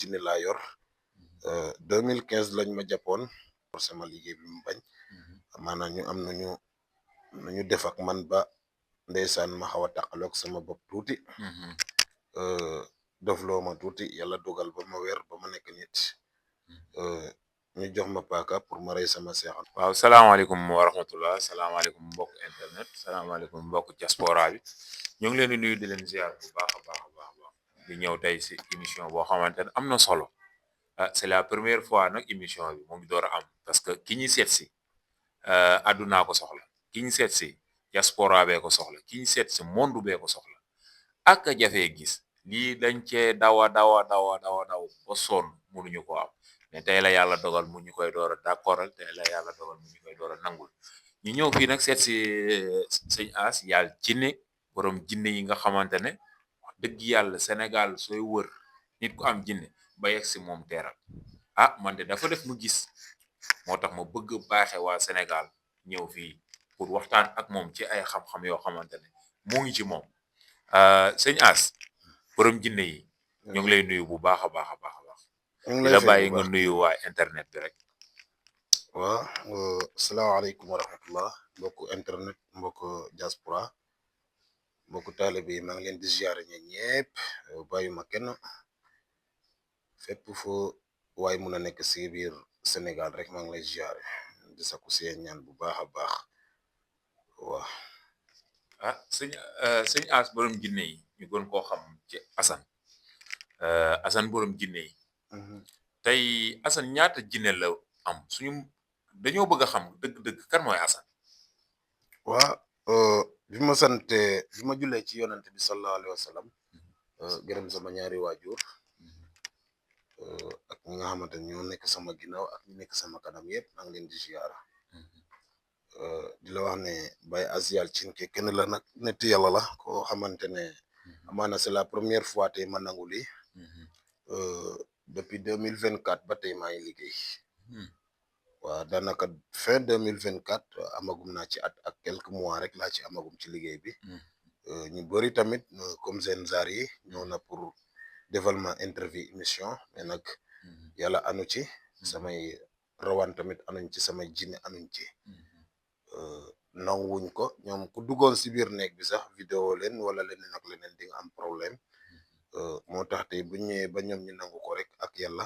jinne laa yor 2015 lañ ma jàppoon forcé ma liggéey bi mu bañ maanaam ñu am nañu def ak man ba ndeysaan ma xaw a tàqaloog sama bopp tuuti dofloo ma tuuti yàlla dogal ba ma weer ba ma nekk nit ñu jox ma paaka pour ma rey sama seexan. waaw salaamaaleykum wa rahmatullah salaamaaleykum mbokk internet salaamaaleykum mbokk diaspora bi ñu ngi leen di nuyu di leen ziar bu baax a baax di ñëw tey si émission boo xamante ne am na solo c'est la première fois nag émission bi mu ngi door a am parce que ki ñu seet si àddunaa ko soxla ki ñu seet si diaspora bee ko soxla ki ñu seet si monde bee ko soxla ak a jafee gis lii dañ cee dawa ba sonn mënuñu ko am mais tey la yàlla dogal mu ñu koy door a d'accordal tey la yàlla dogal mu ñu koy door a nangul ñu ñëw fii nag seet si sëñ As Yal Jinne borom jinne yi nga xamante ne wax dëgg yàlla Sénégal sooy wër nit ku am jinne ba yegg si moom teeral man de dafa def mu gis moo tax ma bëgg baaxe waa Sénégal ñëw fii pour waxtaan ak moom ci ay xam-xam yoo xamante ne moo ngi ci moom sëñ As borom jinne yi ñu ngi lay nuyu bu baax a baax di la bàyyi nga nuyu waa internet bi rek. waaw salaamaaleykum wa rahmatullah mbokku internet mbokku diaspora mbokku taalibe yi maa ngi leen di ziare ñëpp bàyyuma kenn fépp foo waaye mun a nekk si biir Sénégal rek maa ngi lay ziare di sakku seen ñaan bu baax a baax waaw. sëñ As borom jinne yi ñu gën koo xam ci Assane borom jinne yi tey Assane ñaata jinne la am dañoo bëgg a xam dëgg-dëgg kan mooy Assane. waaw bi ma sante bi ma jullee ci yonante bi sallallahu alayhi wa sallam gërëm sama ñaari waajur ak ñi nga xamante ne ñoo nekk sama ginnaaw ak ñi nekk sama kanam yëpp maa ngi leen di ziara di la wax ne Baye As Yal Jinne kenn la nag nit yàlla la koo xamante ne amaana c'est la première fois tey ma nangu lii depuis 2024 ba tey maa ngi liggéey waaw daanaka fin 2024 amagum naa ci at ak quelques mois rek laa ci amagum ci liggéey bi ñu bëri tamit comme seen zaar yi ñëw na pour defal ma interview émission mais nag yàlla anu ci samay rawaan tamit anuñ ci samay jinne anuñ ci nanguwuñ ko ñoom ku duggoon si biir néeg bi sax vidéo leen wala leneen ak leneen di nga am problème moo tax tey bu ñëwee ba ñoom ñu nangu ko rek ak yàlla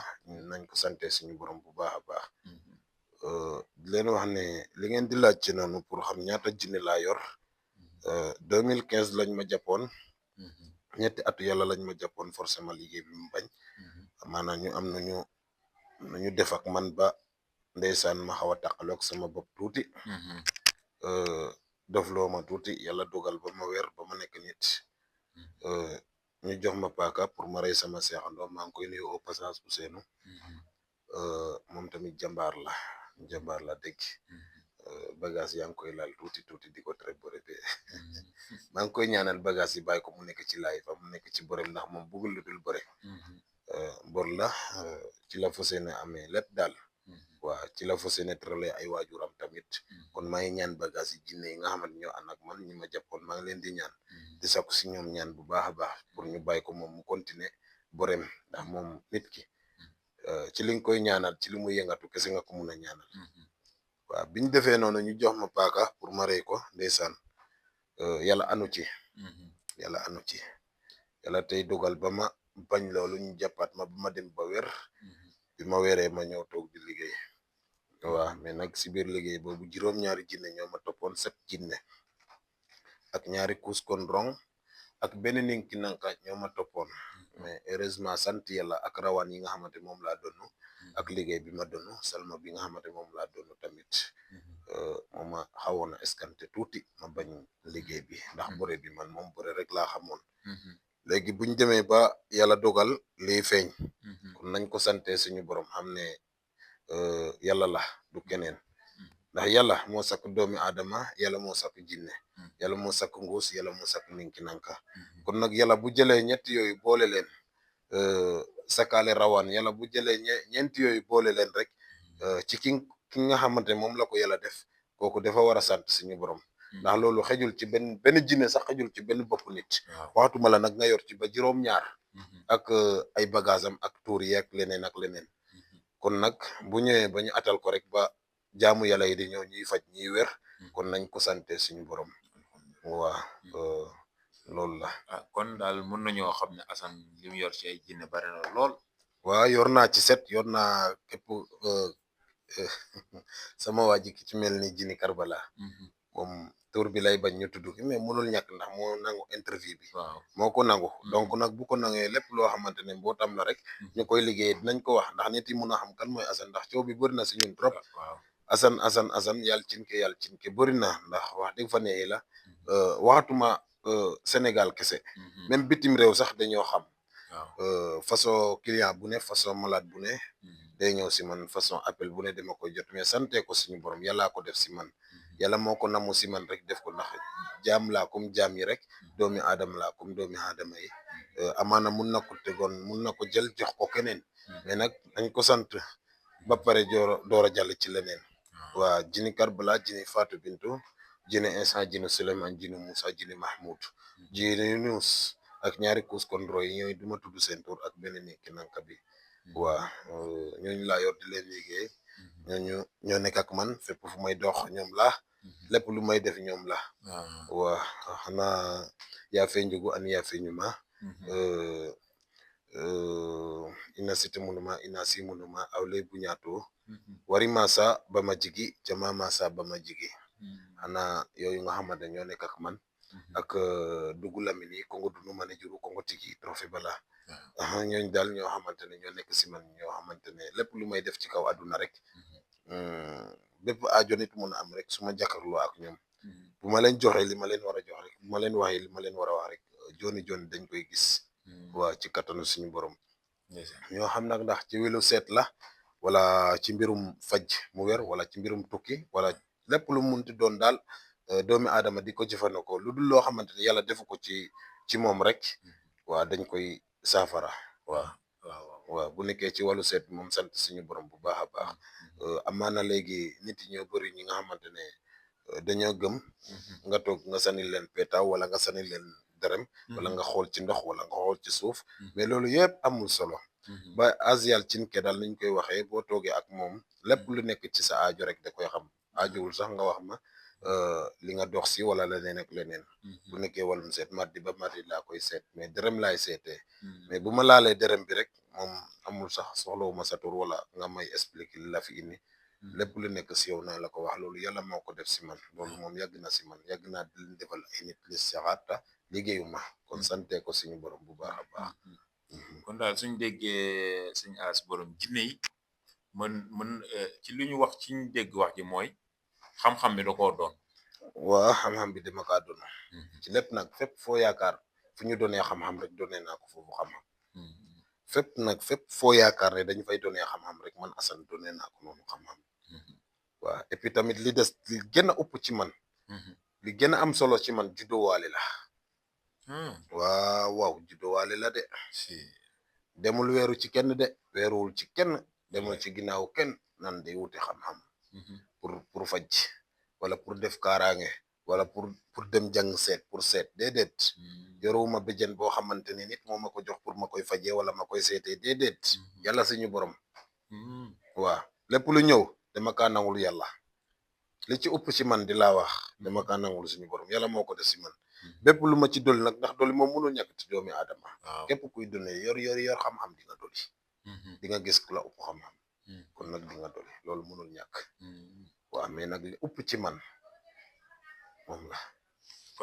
nañ ko sante suñu borom bu baax a baax di leen wax ne li ngeen di laaj ci noonu pour xam ñaata jinne laa yor 2015 lañ ma jàppoon ñetti atu yàlla lañ ma jàppoon forcément liggéey bi mu bañ maanaam ñu am nañu def ak man ba ndeysaan ma xaw a tàqaloog sama bopp tuuti dofloo ma tuuti yàlla dogal ba ma weer ba ma nekk nit ñu jox ma paaka pour ma rey sama seexandoo maa ngi koy nuyu au passage Ousseynou moom tamit jàmbaar la dégg bagage yaa ngi koy laal tuuti di ko tere bëre be maa ngi koy ñaanal bagage yi bàyyi ko mu nekk ci laay fa mu nekk ci bërem ndax moom bëggul lu dul bëre bor la ci la fas yéene amee lépp daal waaw ci la fas yéene tërale ay waajuram tamit kon maa ngi ñaan bagage yi jinne yi nga xamante ñoo ànd ak man ñi ma jàppoon maa ngi leen di ñaan di sakku si ñoom ñaan bu baax a baax pour ñu bàyyi ko moom mu continuer bërem ndax moom nit ki ci li nga koy ñaanal ci li muy yëngatu kese nga ko mun a ñaanal waaw biñ defee noonu ñu jox ma paaka pour ma rey ko ndeysaan yàlla anu ci yàlla tey dogal ba ma bañ loolu ñu jàppaat ma ba ma dem ba wér bi ma weeree ma ñëw toog di liggéey waaw mais nag si biir liggéey boobu juróom-ñaari jinne ñoo ma toppoon 7 jinne ak ñaari kuus kon rong ak benn ninki nanka ñoo ma toppoon mais heureusement sant yàlla ak rawaan yi nga xamante moom laa donnu ak liggéey bi ma donnu salma bi nga xamante moom laa donnu tamit moom ma xawoon a escanté tuuti ma bañ liggéey bi ndax bëre bi man moom bëre rek laa xamoon léegi buñ demee ba yàlla dogal lii feeñ kon nañ ko sante suñu borom xam ne yàlla la du keneen ndax yàlla moo sakk doomi aadama yàlla moo sakk jinne yàlla moo sakk nguus yàlla moo sakk ninki nanka kon nag yàlla bu jëlee ñetti yooyu boole leen sakkaale rawaan yàlla bu jëlee ñeenti yooyu boole leen rek ci ki nga xamante moom la ko yàlla def kooku dafa war a sant suñu borom ndax loolu xejul ci benn jinne sax xejul ci benn bopp nit waxtuma la nag nga yor ci ba juróom-ñaar ak ay bagage am ak tuur yi ak leneen ak leneen kon nag bu ñëwee ba ñu atal ko rek ba jaamu yàlla yi di ñëw ñuy faj ñuy wér kon nañ ko sante suñu borom waa loolu la. kon daal mën nañoo xam ne Assane li mu yor ci ay jinne bari na lool. waa yor naa ci set yor naa képp sama waa ji ki ci mel ni Jini Karbala moom tur bi lay bañ ñu tudd ki mais mënul ñàkk ndax moo nangu interview bi moo ko nangu donc nag bu ko nangee lépp loo xamante ne mbootam la rek ñu koy liggéey dinañ ko wax ndax nit yi mun a xam kan mooy Assane ndax coow bi bëri na si ñun trop Assane yàlla cin ke bëri na ndax wax dëgg fa ne la waxatuma Sénégal kese même bitim réew sax dañoo xam façon client bu ne façon malade bu ne day ñëw si man façon appel bu ne dama koy jot mais sante ko suñu borom yàllaa ko def si man yàlla moo ko namu si man rek def ko ndax jaam laa comme jaam yi rek doomi aadama laa comme doomi aadama yi amaana mun na ko tegoon mun na ko jël jox ko keneen mais nag dañ ko sant ba pare door a jàll ci leneen waa Jini Karbala Jini Fatou Bintou Jini Insa Jini Souleymane Jini Moussa Jini Mahmoud Jini Yunus ak ñaari kuus kondro yi ñooy duma tudd seen tur ak beneen ni ki nanka bi waa ñooñu laa yor di leen liggéey ñoo nekk ak man fépp fu may dox ñoom la lépp lu may def ñoom la waa xanaa yaa fe njugu an yaa fe ñuma ina site munuma ina si munuma awle buñaato wari masa ba ma jigi jama masa ba ma jigi xanaa yooyu nga xamante ñoo nekk ak man ak dugu lamini kongo dunu mane juru kongo tigi trophée bala ñooñu daal ñoo xamante ne ñoo nekk si man ñoo xamante ne lépp lu may def ci kaw àdduna rek bépp aajo nit mun a am rek su ma jàkkaarloo ak ñoom bu ma leen joxee li ma leen war a jox rek bu ma leen waxee li ma leen war a wax rek joni dañ koy gis waa ci kattanu suñu borom ñoo xam nag ndax ci welu seet la wala ci mbirum faj mu wér wala ci mbirum tukki wala lépp lu munti doon daal doomi aadama di ko jëfandikoo lu dul loo xamante ne yàlla defu ko ci moom rek waa dañ koy saafara waaw bu nekkee ci wàllu seet moom sant suñu borom bu baax a baax amaana léegi nit yi ñoo bëri ñi nga xamante ne dañoo gëm nga toog nga sani leen petaaw wala nga sani leen dërëm wala nga xool ci ndox wala nga xool ci suuf mais loolu yëpp amul solo ba asial cin ke daal niñ koy waxee boo toogee ak moom lépp lu nekk ci sa aajo rek da koy xam aajowul sax nga wax ma li nga dox si wala leneen ak leneen bu nekkee wàllum seet mardi ba mardi laa koy seet mais dërëm laay seetee mais bu ma laalee dërëm bi rek moom amul sax soxlawuma sa tur wala nga may expliquer li la fi indi lépp lu nekk si yow naa la ko wax loolu yàlla moo ko def si man loolu moom yàgg na si man yàgg naa di leen defal ay nit li saxaata liggéeyuma kon sante ko suñu borom bu baax a baax kon daal suñ déggee suñ as borom jinne yi mën ci lu ñu wax ci ñu dégg wax ji mooy xam-xam bi da koo doon waa xam-xam bi dama kaa doon ci lépp nag fépp foo yaakaar fu ñu doonee xam-xam rek doonee naa ko foofu xam-xam fépp foo yaakaar ne dañu fay doonee xam-xam rek man Assane doonee naa ko noonu xam-xam waaw et puis tamit li des li gën a ëpp ci man li gën a am solo ci man juddowaale la waaw juddowaale la de demul weeru ci kenn de weeruwul ci kenn demul ci ginnaaw kenn nan day wuti xam-xam pour faj wala pour def kaaraange wala pour dem jàng seet pour seet déedéet yorowuma béjjën boo xamante ne nit moo ma ko jox pour ma koy fajee wala ma koy seetee déedéet yàlla suñu borom waaw lépp lu ñëw dama kaa nangul yàlla li ci ëpp ci man di laa wax dama kaa nangul suñu borom yàlla moo ko def si man bépp lu ma ci dolli nag ndax dolli moom mënul ñàkk ci doomi aadama képp kuy dund yor xam-xam di nga dolli di nga gis ku la ëpp xam-xam kon nag di nga dolli loolu mënul ñàkk waaw mais nag li ëpp ci man moom la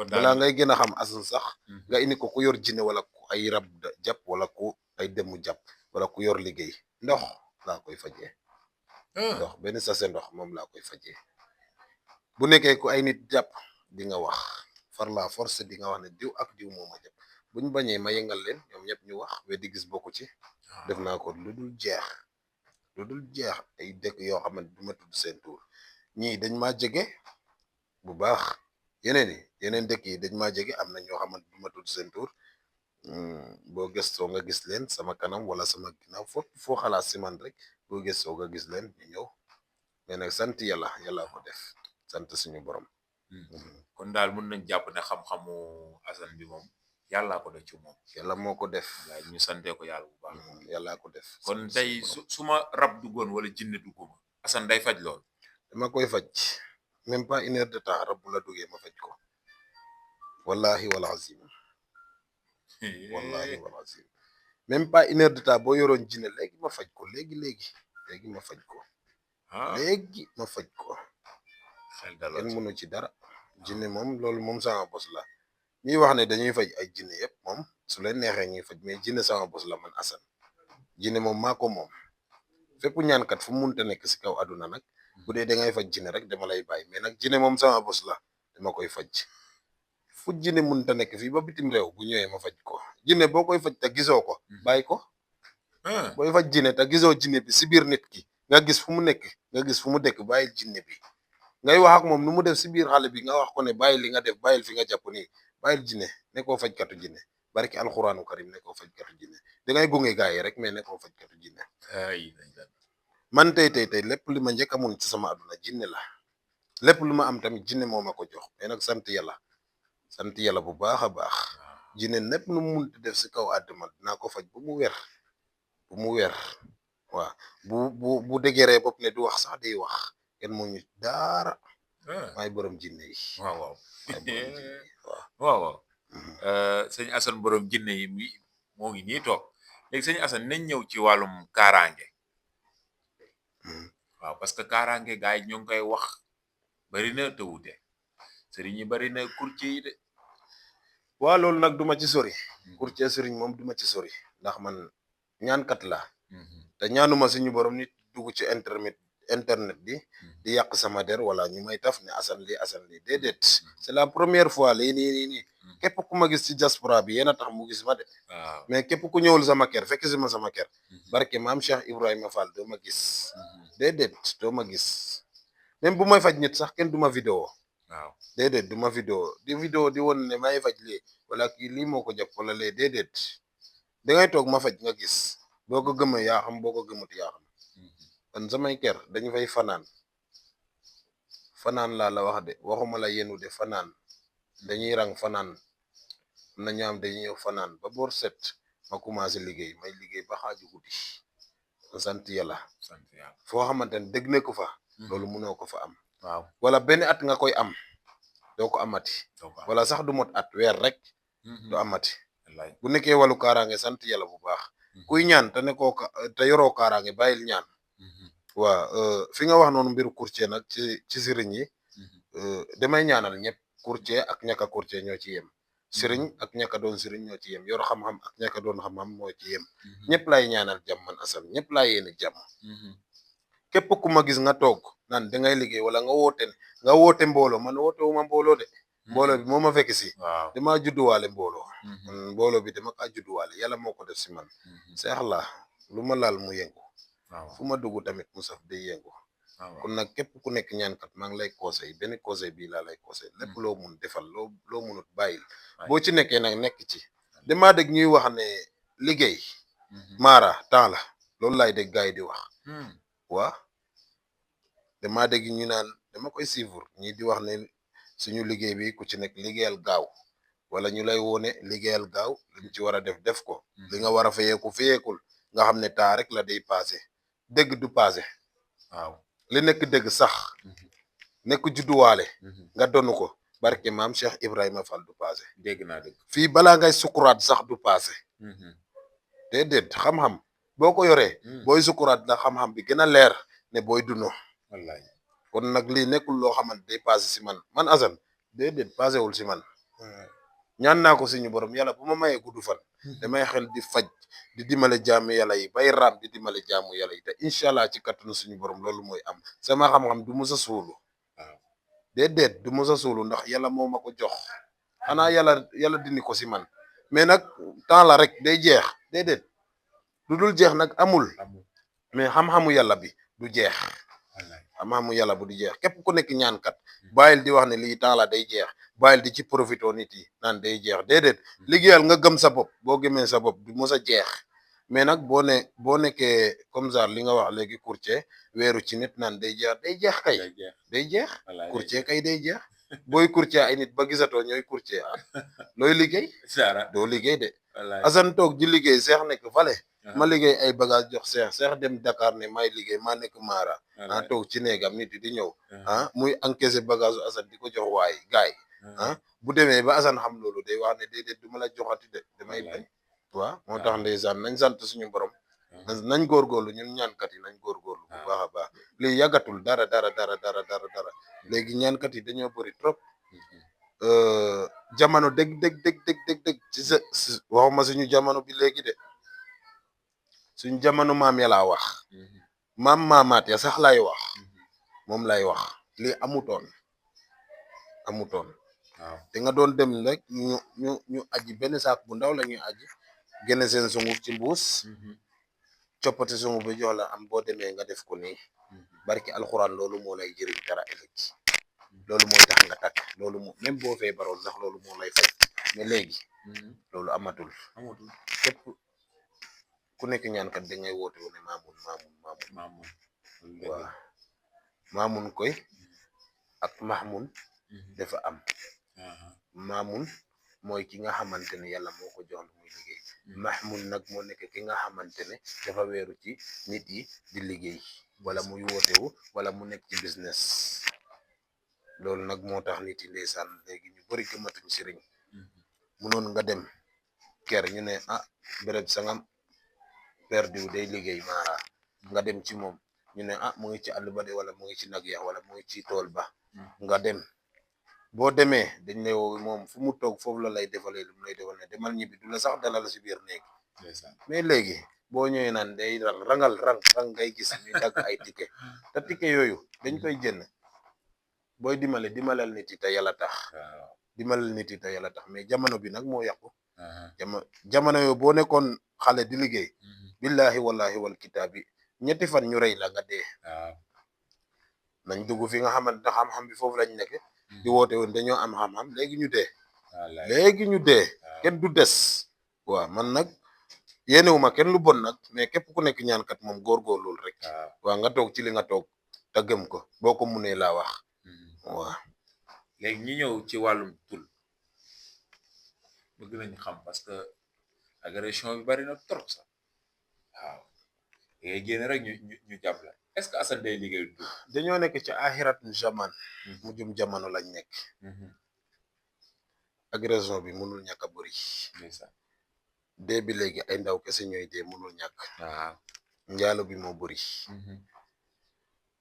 balaa ngay gën a xam Assane sax nga indi ko ku yor jinne wala ku ay rab jàpp wala ku ay demu jàpp wala ku yor liggéey ndox laa koy fajee ndox benn sase ndox moom laa koy fajee bu nekkee ku ay nit jàpp di nga wax far la force di nga wax ne diw ak diw moo ma jàpp buñ bañee ma yëngal leen ñoom ñëpp ñu wax we di gis bokku ci def naa ko lu dul jeex ay dëkk yoo xam ne du ma tudd seen tur ñii dañ maa jege bu baax yeneen dëkk yi dañ maa jege am na ñoo xamante du ma tudd seen tur boo gëstoo nga gis leen sama kanam wala sama ginnaaw foo xalaat si man rek boo gëstoo nga gis leen ñu ñëw mais nag sant yàlla ko def sant suñu borom kon daal mën nañ jàpp ne xam-xamu Assane bi moom yàllaa ko def ci moom. yàlla moo ko def. wallaay ñu santee ko yàlla bu baax. yàllaa ko def. kon tey su ma rab duggoon wala jinne dugguma Assane day faj lool. dama koy faj même pas 1 heure de temps rab bu la duggee ma faj ko wallahi wal azim wallahi wal azim même pas 1 heure de temps boo yoroon jinne léegi ma faj ko léegi ma faj ko léegi ma faj ko xel daloo kenn mënu ci dara jinne moom loolu moom sama bos la ñuy wax ne dañuy faj ay jinne yëpp moom su leen neexee ñuy faj mais jinne sama bos la man Assane jinne moom maa ko moom fépp ñaankat fu mu munte nekk si kaw àdduna nag bu dee da ngay faj jinne rek dama lay bàyyi mais nag jinne moom sama bos la dama koy faj fu jinne munta nekk fii ba bitim réew bu ñëwee ma faj ko jinne boo koy faj te gisoo ko bàyyi ko booy faj jinne te gisoo jinne bi si biir nit ki nga gis fu mu nekk nga gis fu mu dëkk bàyyil jinne bi ngay wax ak moom nu mu def si biir xale bi nga wax ko ne bàyyil li nga def bàyyil fi nga jàpp nii bàyyil jinne ne koo fajkatu jinne barki alxuraanu karim ne koo fajkatu jinne dangay gunge gaa yi rek mais ne koo fajkatu jinne man tey lépp li ma njëkk amoon ci sama àdduna jinne la lépp lu ma am tamit jinne moo ma ko jox mais nag sant yàlla bu baax a baax jinne népp nu mu munti def si kaw àdduna dinaa ko faj bu mu weer waaw bu dëgëree bopp ne du wax sax day wax kenn moo ñu daara maay borom jinne yi waaw sëñ Assane borom jinne yi moo ngi nii toog léegi sëñ Assane nañ ñëw ci wàllum kaaraange waaw parce que kaaraange gars yi ñoo ngi koy wax bari na te wuute sëriñ yi bari na courtier yi de waaw loolu nag duma ci sori courtier sëriñ moom duma ci sori ndax man ñaankat la te ñaanuma suñu borom nit dugg ci internet bi di yàq sama der wala ñu may taf ne Assane lii déedéet c'est la première fois lii nii képp ku ma gis ci diaspora bi yéen a tax mu gis ma de mais képp ku ñëwul sama kër fekk si ma sama kër barke maam Cheikh Ibrahima Fall doo ma gis déedéet doo ma gis même bu may faj nit sax kenn du ma vidéo déedéet du ma vidéo di woon ne may faj lii wala kii lii moo ko jàpp wala lee déedéet dangay toog ma faj nga gis boo ko gëmee yaa xam boo ko gëmut yaa xam kon samay kër dañu fay fanaan laa la wax de waxuma la yenu de fanaan dañuy rang fanaan am na ñaam dañuy ñëw fanaan ba boor set ma commencé liggéey may liggéey ba xaaju guddi sant yàlla foo xamante ne dégg ne ko fa loolu mënoo ko fa am waaw wala benn at nga koy am doo ko amati wala sax du mot at weer rek du amati bu nekkee wàllu kaaraange sant yàlla bu baax kuy ñaan te ne koo te yoroo kaaraange bàyyil ñaan waaw fi nga wax noonu mbiru courtier nag ci sëriñ yi damay ñaanal ñëpp courtier ak ñàkk a courtier ñoo ci yem sëriñ ak ñàkk a doon sëriñ ñoo ci yem yor xam-xam ak ñàkk a doon xam-xam moo ci yem ñëpp laay ñaanal jàmm man Assane ñëpp laay yéene jàmm képp ku ma gis nga toog naan dangay liggéey wala nga woote mbooloo man woote wu ma mbooloo de mbooloo bi moo ma fekk si damaa judduwaale mbooloo bi dama kaa judduwaale yàlla moo ko def si man seex la lu ma laal mu yëngu fu ma dugg tamit mu saf day yëngu kon nag képp ku nekk ñaankat maa ngi lay conseil benn conseil bii laa lay conseil lépp loo mun defal loo munut bàyyil boo ci nekkee nag nekk ci damaa dégg ñuy wax ne liggéey maara temps la loolu laay dégg gars yi di wax waa damaa dégg ñu naan dama koy suivre ñi di wax ne suñu liggéey bi ku ci nekk liggéeyal gaaw wala ñu lay wone liggéeyal gaaw liñ ci war a def ko li nga war a fayeekul nga xam ne taa rek la day passé dégg du passé waaw li nekk dégg sax nekk judduwaale nga donu ko barke maam Cheikh Ibrahima Fall du passé dégg naa dégg fii balaa ngay sukuraat sax du passé déedéet xam-xam boo ko yoree booy sukuraat la xam-xam bi gën a leer ne booy duno wallaay kon nag lii nekkul loo xamante day passé si man Assane déedéet passé wul si man ñaan naa ko suñu borom yàlla bu ma mayee gudd fan damay xel di faj di dimbale jaamu yàlla yi bay raam di dimbale jaamu yàlla yi te incha allah ci kattanu suñu borom loolu mooy am sama xam-xam du musa suulu waaw déedéet du musa suulu ndax yàlla moo ma ko jox xanaa yàlla dindi ko si man mais nag temps la rek day jeex déedéet lu dul jeex nag amul mais xam-xamu yàlla bi du jeex xam-xamu yàlla bu du jeex képp ku nekk ñaankat bàyyil di wax ne lii temps la day jeex bàyyil di ci profito nit yi naan day jeex déedéet liggéeyal nga gëm sa bopp boo gëmee sa bopp du mos a jeex mais nag boo nekkee comme ça li nga wax léegi courtier weeru ci nit naan day jeex kay day jeex courtier kay day jeex booy courtier ay nit ba gisatoo ñooy courtier looy liggéey dara doo liggéey de wallaay Assane toog di liggéey Seex nekk fale ma liggéey ay bagage jox Seex dem Dakar ne may liggéey maa nekk Mara toog ci néegam nit yi di ñëw muy encaissé bagage Assane di ko jox waay gaay bu demee ba Assane xam loolu day wax ne déedéet du ma la joxati de damay bañ waaw moo tax ndeysaan nañ sant suñu borom nañ góorgóorlu ñun ñaankat yi nañ góorgóorlu bu baax a baax lii yàggatul dara léegi ñaankat yi dañoo bëri trop jamono dëgg ci sa waxuma suñu jamono bi léegi de suñu jamono maam ya laa wax maamaat ya sax lay wax moom lay wax lii amutoon waaw te nga doon dem rek ñu aji benn saak bu ndaw la ñuy aji génne seen sunguf ci mbuus coppati sunguf bi jox la am boo demee nga def ko nii barki alxuraan loolu moo lay jëriñ dara ëllëg loolu mooy tax nga takk loolu moo même boo feebaroon sax loolu moo lay faj mais léegi loolu amatul képp ku nekk ñaankat da ngay woote wu ne maamun waaw maamun koy ak mahmun dafa am maamun mooy ki nga xamante ne yàlla moo ko jox muy liggéey mahmun nag moo nekk ki nga xamante ne dafa weeru ci nit yi di liggéey wala muy wootewu wala mu nekk ci business loolu nag moo tax nit yi ndeysaan léegi ñu bari gëmatuñ sëriñ munoon nga dem ker ñu ne béréb sangam perdiw day liggéey Mara nga dem ci moom ñu ne mu ngi ci àll ba de wala mu ngi ci nag ya wala mu ngi ci tool ba nga dem boo demee dañ ne moom fu mu toog foofu la lay defalee lu mu lay defal ne demal ñibbi du la sax dalal si biir néeg mais léegi boo ñëwee naan day rang ngay gis ñuy dagg ay ticket te ticket yooyu dañ koy jënd booy dimalal nit yi te yàlla tax mais jamono bi nag moo yàqu jamono yooyu boo nekkoon xale di liggéey billahi wallahi wal kitaabi ñetti fan ñu rey la nga dee nañ dugg fi nga xamante xam-xam bi foofu lañ nekk di woote woon dañoo am xam-xam léegi ñu dee kenn du des waaw man nag yéenewuma kenn lu bon nag mais képp ku nekk ñaankat moom góorgóorlul rek waaw nga toog ci li nga toog te gëm ko boo ko munee laa wax waaw léegi ñi ñëw ci wàllum tul bëgg nañu xam parce que agression bi bari na trop sax waaw ngay génn rek ñu jàpp la est-ce que Assane day liggéey tul dañoo nekk ci axiratu zaman mujjum jamono lañ nekk agression bi mënul ñàkk a bëri dee bi léegi ay ndaw kese ñooy dee mënul ñàkk njaalo bi moo bëri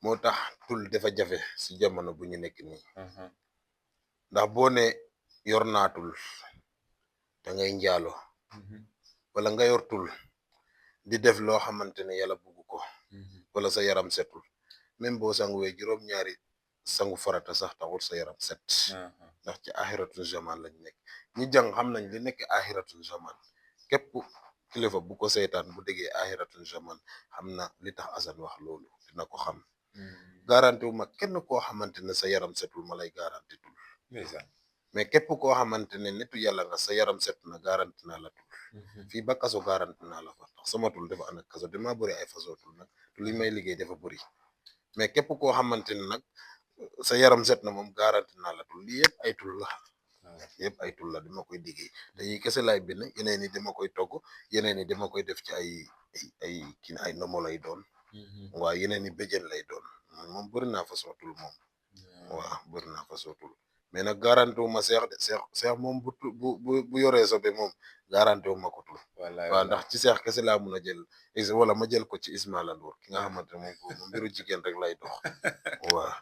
moo tax tul dafa jafe si jamono bu ñu nekk nii ndax boo ne yor naatul da ngay njaalo wala nga yor tul di def loo xamante ne yàlla bugg ko wala sa yaram setul même boo sanguwee juróom-ñaari sangu farata sax taxul sa yaram set ndax ci axiratul zaman lañ nekk ñi jàng xam nañ li nekk axiratul zaman képp kilifa bu ko seetaan bu déggee axiratul zaman xam na li tax Assane wax loolu dina ko xam garanti wu ma kenn koo xamante ne sa yaram setul ma lay garanti tul mais képp koo xamante ne nitu yàlla nga sa yaram set na garanti naa la tul fii ba kaso garanti naa la fa ndax sama tul dafa ànd ak kaso dama bëri ay façon tul nag tul yi may liggéey dafa bëri mais képp koo xamante ne nag sa yaram set na moom garanti naa la tul lii yëpp ay tul la dama koy liggéey te yi kese laay bind yeneen yi dama koy togg yeneen yi dama koy def ci ay kii ay nomo lay doon waaw yeneen yi béjjën lay doon moom bëri naa façon tul moom waaw bëri naa façon tul mais nag garanti wu ma seex de seex moom bu yoree sobe moom garanti wu ma ko tul waaw ndax ci seex kese laa mun a jël wala ma jël ko ci Ismaila Ndour ki nga xamante ne moom mbiru jigéen rek lay dox waaw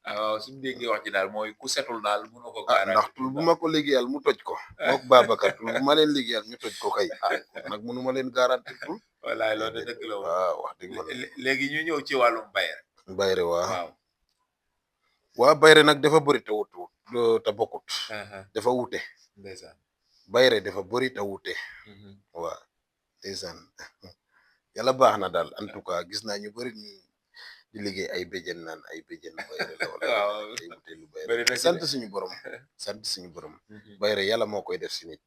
waaw suñu déggee wax ci daal mooy ku setul daal mënoo ko garanti ndax tul bu ma ko liggéeyal mu toj ko mook Babacar tul bu ma leen liggéeyal ñu toj ko kay nag mënu ma leen garanti tul wallaay loolu dëgg la waaw wax dëgg léegi ñu ñëw ci wàllum bayre waaw bayre nag dafa bëri te wut te bokkut dafa wute ndeysaan bayre dafa bëri te wute waaw ndeysaan yàlla baax na daal en tout cas gis naa ñu bëri ni di liggéey ay béjjën naan ay béjjën bayre la wala ay butéelu bayre sant suñu borom bayre yàlla moo koy def si nit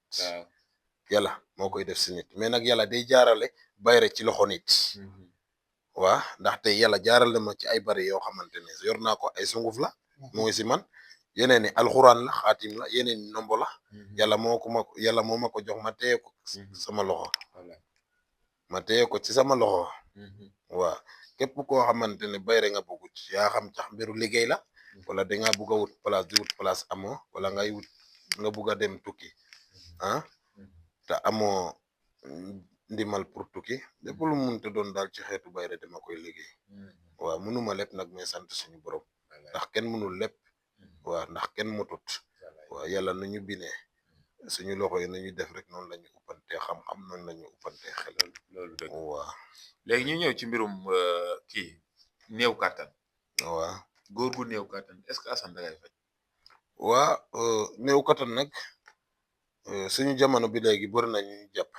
yàlla moo koy def si nit mais nag yàlla day jaarale bayre ci loxo nit waa ndaxte yàlla jaarale ma ci ay bari yoo xamante ne yor naa ko ay sunguf la mu ngi si man yeneen ni alxuraan la xaatim la yeneen ni nombo la yàlla moo ma ko jox ma téye ko sama loxo ma téye ko ci sama loxo waaw képp koo xamante ne bayre nga bëgg ci yaa xam tax mbiru liggéey la wala dangaa bugg a wut place di wut place amoo wala ngay wut nga bugg a dem tukki ah te amoo ndimal pour tukki lépp lu munte doon daal ci xeetu bayre dama koy liggéey waaw mënuma lépp nag mais sant suñu borom ndax kenn mënul lépp waaw ndax kenn motut waaw yàlla nañu binee suñu loxo yi nañu def rek noonu la ñu uppante xam-xam noonu la ñu uppante xel loolu dëgg waaw léegi ñu ñëw ci mbirum kii néew kàttan waaw góor gu néew kàttan est-ce que Assane da ngay faj waa néew kattan nag suñu jamono bi léegi bëri na ñu jàpp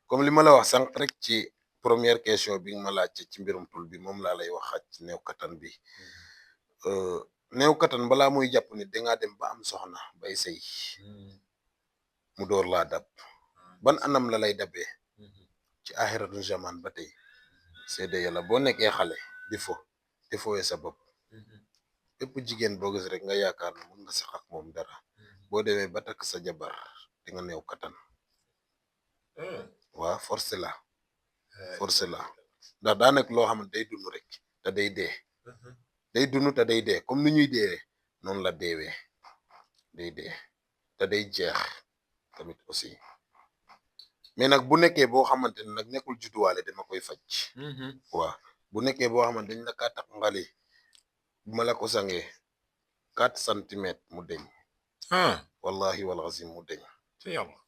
comme li ma la wax sànq rek ci première question bi nga ma laajte ci mbirum tul bi moom laa lay wax xaj ci néew kattan bi néew kattan balaa muy jàpp ni dangaa dem ba am soxna bay sëy mu door laa dab ban anam la lay dabee ci axiratu zaman ba tey seede yàlla boo nekkee xale di fooye sa bopp bépp jigéen boo gis rek nga yaakaar ne mun nga sax ak moom dara boo demee ba takk sa jabar di nga néew kattan waa forcé la ndax daa nekk loo xamante day dund rek te day dee day dund te day dee comme ni ñuy dee noonu la deewee day dee te day jeex tamit aussi mais nag bu nekkee boo xamante ne nag nekkul judduwaale dama koy faj waaw bu nekkee boo xamante dañ la kaa tax ngali bu ma la ko sangee 4 centimètres mu deñ wallahi wal azim mu deñ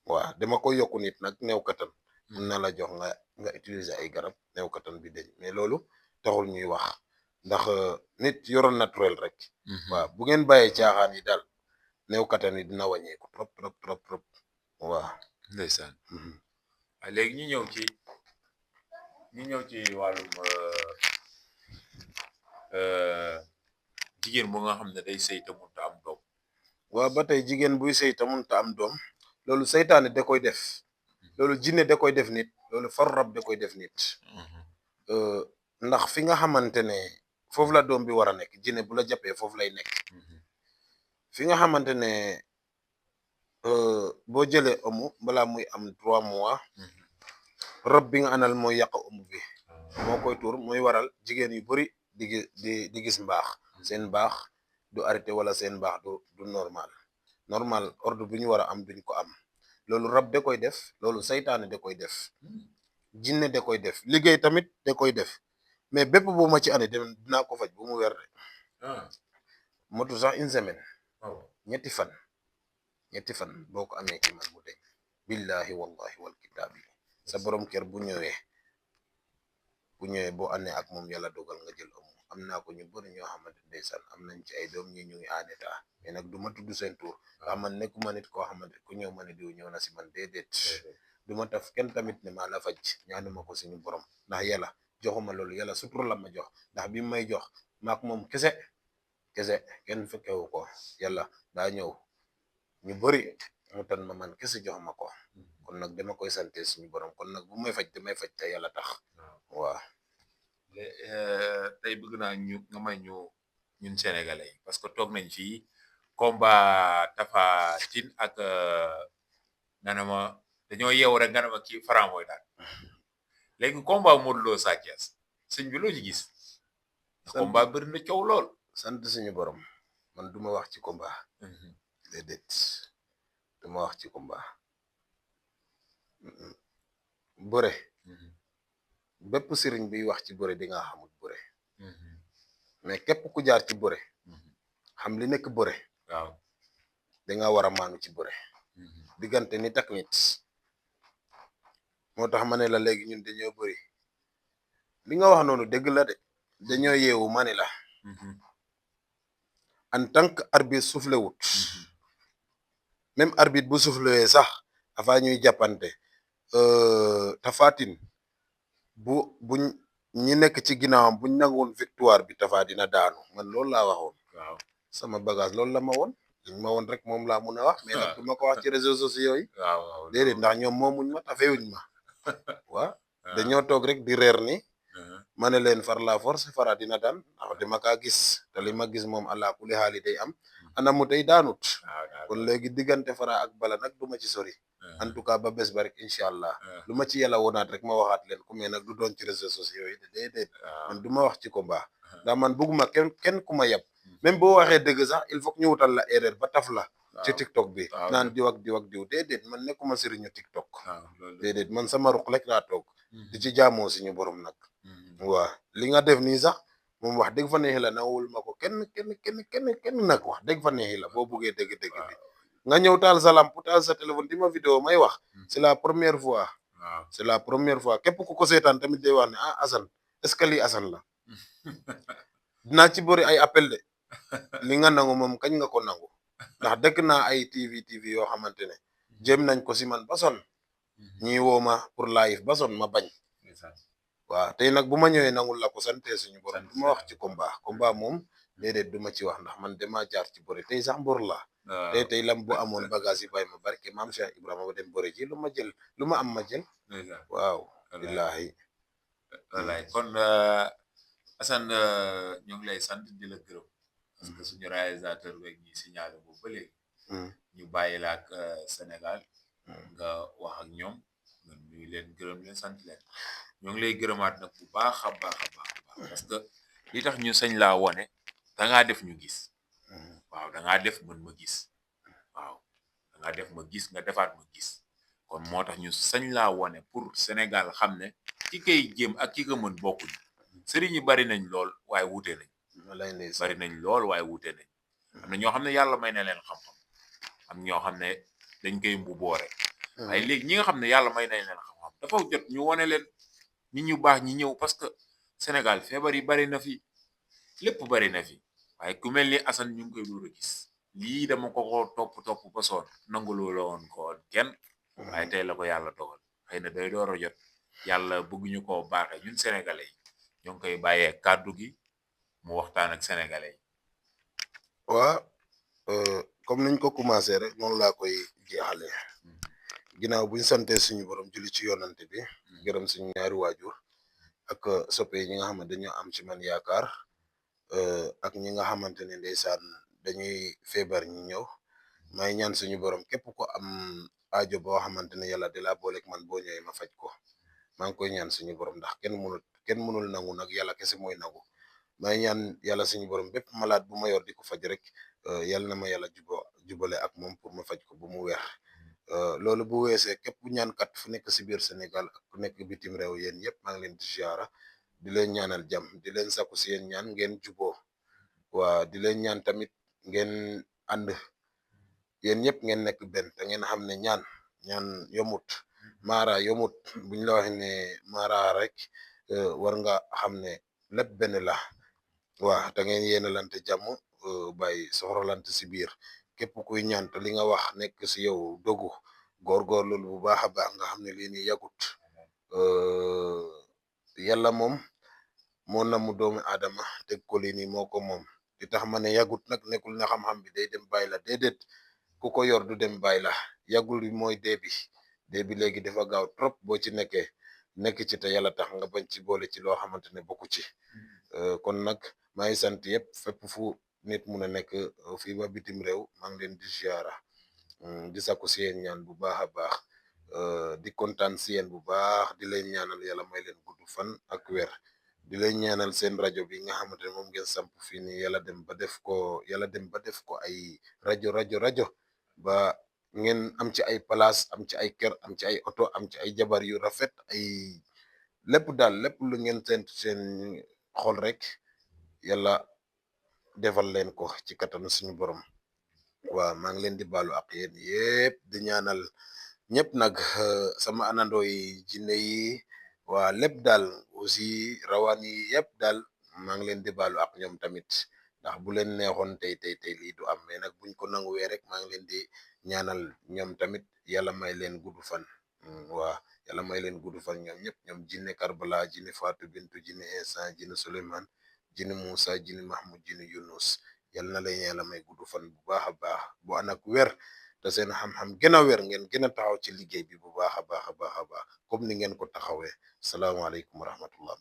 waaw dama koy yokku nit nag néew kattan mun na la jox nga utiliser ay garab néew kattan bi deñ mais loolu taxul ñuy wax ndax nit yoroon naturel rek waaw bu ngeen bàyyee caaxaan yi daal néew kattan yi dina wàññeeku trop waaw ndeysaan léegi ñu ñëw ci wàllum jigéen bu nga xam ne day sëy te mënut a am doom waaw ba tey jigéen buy sëy te mënut a am doom loolu seytaane da koy def loolu jinne da koy def nit loolu far rab da koy def nit ndax fi nga xamante ne foofu la doom bi war a nekk jinne bu la jàppee foofu lay nekk fi nga xamante ne boo jëlee ëmb balaa muy am 3 mois rab bi nga anal mooy yàq ëmb bi moo koy tuur mooy waral jigéen yu bari di gis mbaax seen baax du arrêté wala seen baax du normal ordre bu ñu war a am duñ ko am loolu rab da koy def loolu saytaane da koy def jinne da koy def liggéey tamit da koy def mais bépp bu ma ci ane dinaa ko faj bu mu weer de motu sax une semaine ñetti fan boo ko amee ci man mu deñ billahi wallahi wal kitaabi sa borom kër bu ñëwee boo àndee ak moom yàlla dogal nga jël am naa ko ñu bëri ñoo xamante ndeysaan am nañ ci ay doom ñi ñu ngi en état mais nag du ma tudd seen tur ndax man nekkuma nit koo xamante ku ñëw ma ne diw ñëw na si man déedéet du ma taf kenn tamit ne maa la faj ñaanuma ko suñu borom ndax yàlla joxuma loolu yàlla sutur la ma jox ndax bi may jox maak moom kese kenn fekkewu ko yàlla daa ñëw ñu bëri mu tan ma man kese jox ma ko kon nag dama koy sante suñu borom kon nag bu may faj damay faj te yàlla tax waaw tey bëgg naa nga may ñun sénégalais yi parce que toog nañ fii combat Tapha Tine ak nga ne ma dañoo yeewu rek nga ne ma kii Franc mooy daal léegi combat Modou Lo Sa Thiès sëñ bi loo ci gis combat bëri na coow lool sant suñu borom man duma wax ci combat déedéet duma wax ci combat bëre bépp sëriñ biy wax ci bëre di nga xamul bëre mais képp ku jaar ci bëre xam li nekk bëre waaw da nga war a maanu ci bëre diggante nit ak nit moo tax ma ne la léegi ñun dañoo bëri li nga wax noonu dëgg la de dañoo yeewu ma ne la en tant que arbitre soufflé wut même arbitre bu soufflé sax avant ñuy jàppante Tapha Tine buñ ñi nekk ci ginnaawam buñ nangoon victoire bi Tapha dina daanu man loolu laa waxoon waaw sama bagage loolu la ma woon liñ ma woon rek moom laa mun a wax mais nag du ma ko wax ci réseaux sociaux yi waaw déedéet ndax ñoom moomuñ ma tafewuñ ma waaw dañoo toog rek di reer ni ma ne leen far la force fara dina daan ndax dama kaa gis te li ma gis moom àla kuli xaali day am anamu tey daanut waaw kon léegi diggante Fara ak Bala nag du ma ci sori en tout cas ba bés ba rek incha allah lu ma ci yàlla wonaat rek ma waxaat leen ku mais nag du doon ci réseaux sociaux yi déedéet man du ma wax ci combat ndax man bëgguma kenn ku ma yab même boo waxee dëgg sax il faut que ñu wutal la erreur ba taf la ci TikTok bi naan diw ak diw ak diw déedéet man nekkuma sëriñu TikTok déedéet man sama ruq rek laa toog di ci jaamoo suñu borom nag waa li nga def nii sax moom wax dëgg fa neexi la nawul ma ko kenn nag wax dëgg fa neexi la boo buggee dëgg-dëgg bi nga ñëw taal sa lamp taal sa téléphone di ma vidéo may wax c'est la première fois c'est la première fois képp ku ko seetaan tamit day wax ne ah Assane est-ce que lii Assane la dinaa ci bëri ay appel de li nga nangu moom kañ nga ko nangu ndax dëkk naa ay TV yoo xamante ne jéem nañ ko si man ba son ñi woo ma pour live ba son ma bañ waaw tey nag bu ma ñëwee nangul la ko sante suñu borom du ma wax ci combat moom déedéet du ma ci wax ndax man dama jaar ci bëri tey sax mbor la tey lam bu amoon bagage yi bay ma barke maam Cheikh Ibrahima ba dem bëri ji lu ma am ma jël waaw billahi wallaay kon Assane ñu ngi lay sant di la gërëm parce que suñu réalisateur beeg ñi signalé boobu ba léegi ñu bàyyi la ak Sénégal nga wax ak ñoom nga nuyu leen gërëm leen sant leen ñu ngi lay gërëmaat nag bu baax a baax parce que li tax ñu sañ laa wone dangaa def ñu gis waaw dangaa def mën ma gis waaw dangaa def ma gis nga defaat ma gis kon moo tax ñu sañ laa wone pour Sénégal xam ne ki kay jéem ak ki ko mën bokkuñu sëriñ yi bari nañ lool waaye wuute nañ bari nañ lool waaye wuute nañ am na ñoo xam ne yàlla may na leen xam-xam am ñoo xam ne dañ koy mbubboo rek waaye léegi ñi nga xam ne yàlla may nañ leen xam-xam dafa jot ñu wone leen ñi ñu baax ñi ñëw parce que Sénégal feebar yi bari na fi lépp bari na fi waaye ku mel ni Assane ñu ngi koy door a gis lii dama ko topp ba soon nanguloo la woon ko kenn waaye tey la ko yàlla dogal xëy na day door a jot yàlla bëgguñu koo baaxee ñun sénégalais yi ñoo ngi koy bàyyee kàddu gi mu waxtaan ak sénégalais yi waa comme niñ ko commencé rek noonu laa koy jeexale ginnaaw buñ sante suñu borom julli ci yonante bi gërëm suñu ñaari waajur ak soppe ñi nga xam ne dañoo am ci man yaakaar ak ñi nga xamante ne ndeysaan dañuy feebar ñi ñëw may ñaan suñu borom képp ko am aajo boo xamante ne yàlla di la booleeg man boo ñëwee ma faj ko maa ngi koy ñaan suñu borom ndax kenn mënul nangu nag yàlla kese mooy nangu may ñaan yàlla suñu borom bépp malade bu ma yor di ko faj rek yàlla na ma yàlla jubale ak moom pour ma faj ko bu mu weex loolu bu weesee képp ñaankat fu nekk si biir Sénégal ak ku nekk bitim réew yéen yëpp maa ngi leen di ziara di leen ñaanal jàmm di leen sakku si yéen ñaan ngeen juboo waa di leen ñaan tamit ngeen ànd yéen ñëpp ngeen nekk benn te ngeen xam ne ñaan yomut maara yomut buñ la wax ne maara rek war nga xam ne lépp benn la waa te ngeen yéenalante jàmm bàyyi soxoralante si biir képp kuy ñaan te li nga wax nekk si yow dogu góorgóorlu bu baax a baax nga xam ne lii nii yàggut yàlla moom moo namu doomu aadama teg ko lii nii moo ko moom li tax ma ne yàggut nag nekkul na xam-xam bi day dem bàyyi la déedéet ku ko yor du dem bàyyi la yàggul bi mooy dee bi léegi dafa gaaw trop boo ci nekk ci te yàlla tax nga bañ ci boole ci loo xamante ne bokku ci kon nag maa ngi sant yëpp fépp fu nit mun a nekk fii ba bitim réew maa ngi leen di ziara di sakku si yéen ñaan bu baax a baax di kontaan si yéen bu baax di leen ñaanal yàlla may leen gudd fan ak weer di leen ñaanal seen rajo bi nga xamante ne moom ngeen samp fii nii yàlla dem ba def ko ay rajo ba ngeen am ci ay place am ci ay kër am ci ay oto am ci ay jabar yu rafet ay lépp daal lépp lu ngeen seen xol rek yàlla defal leen ko ci kattanu suñu borom waaw maa ngi leen di baalu ak yéen yëpp di ñaanal ñëpp nag sama anandoo yi jinne yi waa lépp daal aussi rawaan yi yëpp daal maa ngi leen di baalu ak ñoom tamit ndax bu leen neexoon tey lii du am mais nag buñ ko nanguwee rek maa ngi leen di ñaanal ñoom tamit yàlla may leen gudd fan waa yàlla may leen gudd fan ñoom ñëpp ñoom jinne Karbala jinne Fatou Bintou jinne Insa jinne Souleymane jinne Moussa jinne Mahmoud jinne Yunus yàlla na leen yàlla may gudd fan bu baax a baax bu ànd ak wér te seen xam-xam gën a wér ngeen gën a taxaw ci liggéey bi bu baax a baax comme ni ngeen ko taxawee salaamaaleykum wa rahmatullah.